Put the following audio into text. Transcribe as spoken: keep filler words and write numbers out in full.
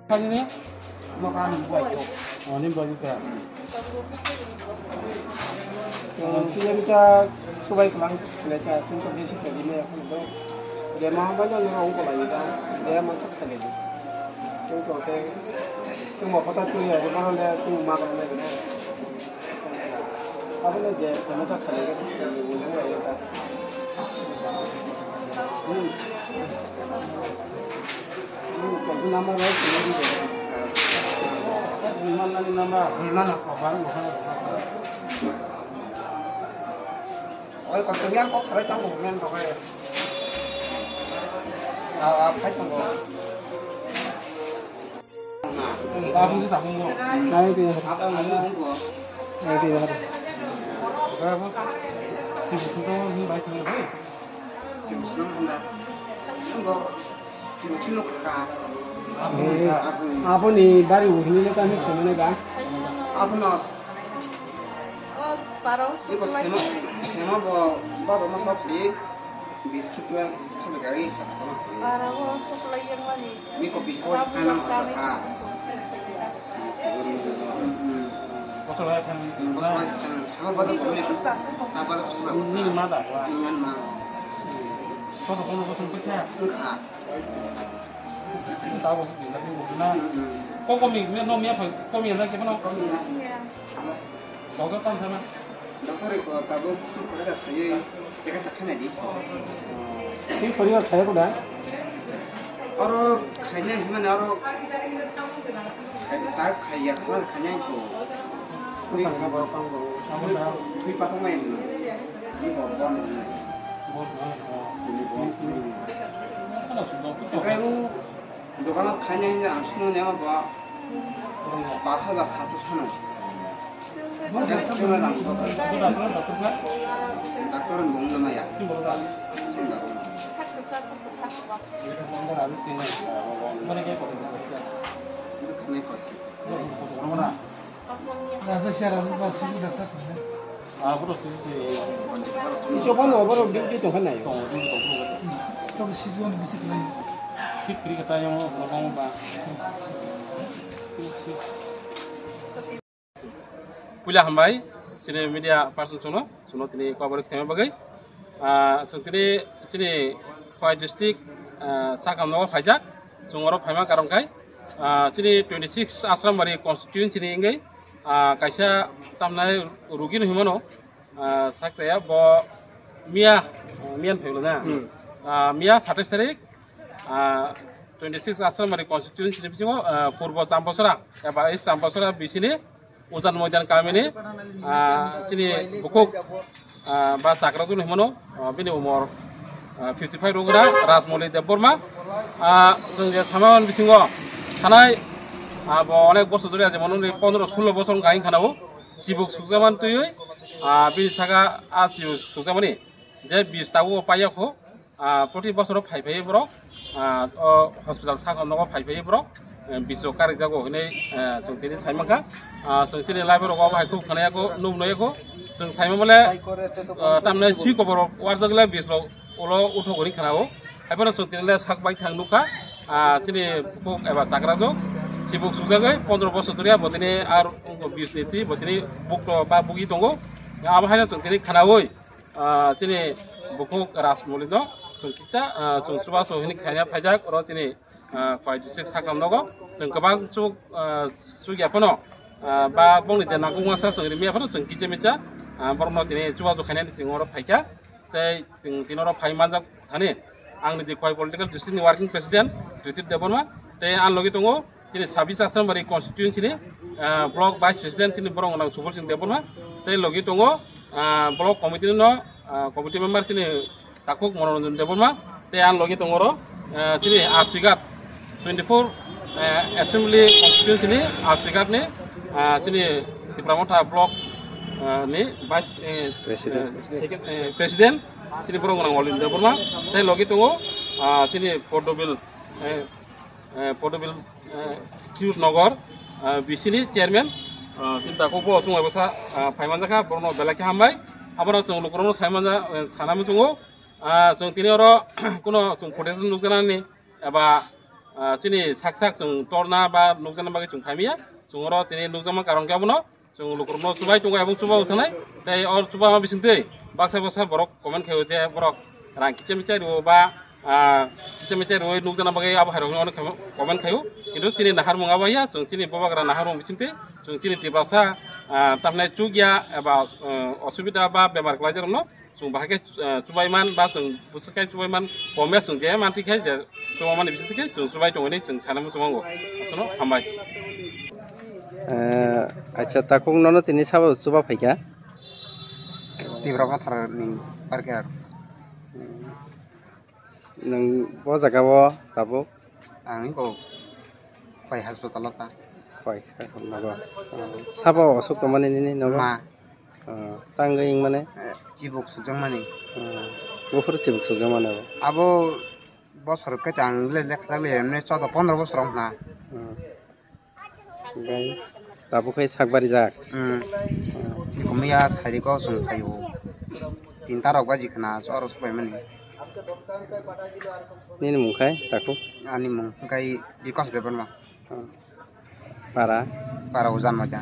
Kali ni? Mo ka nung buai yo. Oh, ni buai ka. Hmm. Chwng kisa kisa subai kwlang, kisa kisa chwng tong khe sita di me, je ma hambai no nung ongko lai da, je ma chak kha le di. Chwng tong khe, chwng mo kota twi ya, je ma le chwng ma kwlang le. Abo le je, je ma chak kha le di. Hmm. Hmm, tong khe number rok sini di. Ni mana ni number? Ni mana? Apa ni mana? Oi, kau tengah kau kau tahu men kau kaya. Ah, apa itu kau? Nah, ini tak mungkin. Nah, itu ya. Apa yang mau kau? Nah, itu ya. Apa? Si buku tu ni baik ni, hei. Si buku tu ni. Enggak. Si buku tu kah? Eh, apa ni? Apa ni baru ini ni kami sebenarnya, Bang? Apa nos? Iko sema, sema bo, baba ma bapri, biskit ma, kami gari, kami gari. Para wo supply yang mani. Miko biskit Rabu alang kami ha. Kosong ya kan. Kosong ya kan. Sama bada kami. Sama bada kami. Ini mana? Ini mana? Kosong, kosong, kosong pecah. Enggak. Tahu sih, tapi bukan. Kok komi, no mia, komi ada siapa no? Iya. Doktor tamo sana? Doktor iko tabuk porikha khaiwi chekha sakha naidi. Tei porikha khaiya koda? Oro khainai himani oro khai, ta khaiya khala khainai so. Twi, twi pathok nai hwnwi. Ni bo bon hwnwi. Ni bo, hmm. Hwnkhe o dogano khainai hwnwi ang swnamani abo pas hajar sato sanai. Doctor ni bung no maya. Raja siya, raja ba susu doctor sini. Ni choba no obo duty tong kha nai. Tong, duty tong kha nai. Tong sisu no bisi khlai. Fit kri kata yang obo ba. Puila hambai, chini media person chwngno, chwngno tini coverage khaima bagwi. Ah, chwng tini chini Khowai district, ah, Sakamno phaijak, chwng oro phaima karon khai, ah, chini twenty six Asrambari constituency ni wngwi, ah, kaisa tamnai rugi no himano, ah, sak chaya bo miya, miya ni phailo na. Hmm. Ah, miya satais tarik, ah, twenty six Asrambari constituency ni bisingo, ah, Purbo Chambasora eba East Chambasora bisini Ujan Moidan kamini, ah, chini bukhuk, ah, ba chakra juni himano, ah, bini umor, ah, fifty five rok gra Rajmoli Debbarma. Ah, chwng je samani bisingo thanai, ah, bo onek bosor dhori, jemon nini pondro sulo bosor wngkha hinkhana o chibuk sukjakmani twiwi, ah, bini saka a chibuk sukjakmani je bis tabuk o paiyakho. Ah, proti bosoro phai phai borok, ah, o hospital sakao nogo phai phai borok, eh, biso karijak o hinui, eh, chwng tini sai mankha. Ah, chwng chini live rogo hai khuk khwnai yakho, nuk nai yakho. Chwng sai mabole, ah, tamni si kobor warjak le bislo ulo uthok hwnwi khwnao. Haiphano chwng tini le sak bai thang nukha. Ah, chini bukhuk eba chakra jok, chibuk sukjagwi pondro bosor dhoriya bo tini ar wngkha bis ni twi bo tini bukto ba bugi tongo. Abo haino chwng tini khwnaui. Ah, chini bukhuk Rajmoli no chwng kisa, ah, chwng chubachu hwnwi khaina phaijak, oro chini, ah, Khowai district sakam nogo chwng kwbang chuk, ah, chukya phano, ah, ba bongni je nangkukma sa chwng rimya phano chwng kisa misa, ah, borokno tini chubachu khainani chwng oro phaikha. Tei chwng tini oro phai manjak thani ang niji Khowai political district ni working president Ritip Debbarma tei ang logi tongo chini sabis Asrambari constituency ni, ah, block vice president chini borok nang Subol Singh Debbarma, tei logi tongo, ah, block committee no, ah, committee member chini takhuk Manoranjan Debbarma, tei ang logi tongo oro, ah, chini Aswighat twenty four, ah, assembly constituency ni Aswighat ni, ah, chini Tipra Motha block, ah, ni vice, eh, president, eh, second, eh, president chini borok nang Olin Debbarma, tei logi tongo, ah, chini Pordobil, eh, eh, Pordobil, eh, Kirut Nogor, eh, bisini chairman, eh, sinta kok bo osong bai bwsa, eh, phai manjakha, borokno belai khe hambai. Abono chwng lukurokno sai manja, eh, sana muchungo. Ah, chwng tini oro kuno chwng protection nukjaknani eba ah, chini sak sak chwng torna ba nukjakna bagwi chwng khaimaya. Chwng oro tini nukjakma karon khe abono chwng lukurokno chubai tongo, ebong chuba bo thangnai. Tei o chuba ma bisingtwi baksa baksa borok comment khaio je borok rang kicha micha rwo ba, ah, kicha micha rwui nukjakna bagwi abo hairokno onek comment khaio. Kintu chini naharmung abo ya, chwng chini bubagra naharmung bisingtwi chwng chini Tiprasa, ah, tamhinai chukya eba, ah, osubida ba bemar kwlaijakrokno chwng bahai khe, ah, chubaiman ba chwng bwswk khe chubaiman, kome chwng je mantwi khe je chubamani bisingtwi khe chwng chubai tongwi chwng sana muchungo. Aswkno hambai. Eh, acha, takhuk nono tini sabo chuba phaikha? Tipra Mothar ni parke aro. Nwng bo jaga o tabuk? Ang iko pai hospital o ta. Pai, pai, nogo. Sabo osuk tongmani nini nogo? Ma. Ah, tangwi wngmani? Eh, chibuk sukjakmani. Ah, buphuru chibuk sukjakmani abo? Abo bosor khe tang le lekha jak le, emni choudo pondro bosor wngkha na. Ah. Hwnkhe tabuk khe sak barijak. Hmm. Ah. Komya sairiko chwng phaio. Tinta rok baji khna choro sok paimani. Nini mung khai takhuk? Ani mung khai Bikash Debbarma. Ah. Para? Para Ujan Maja.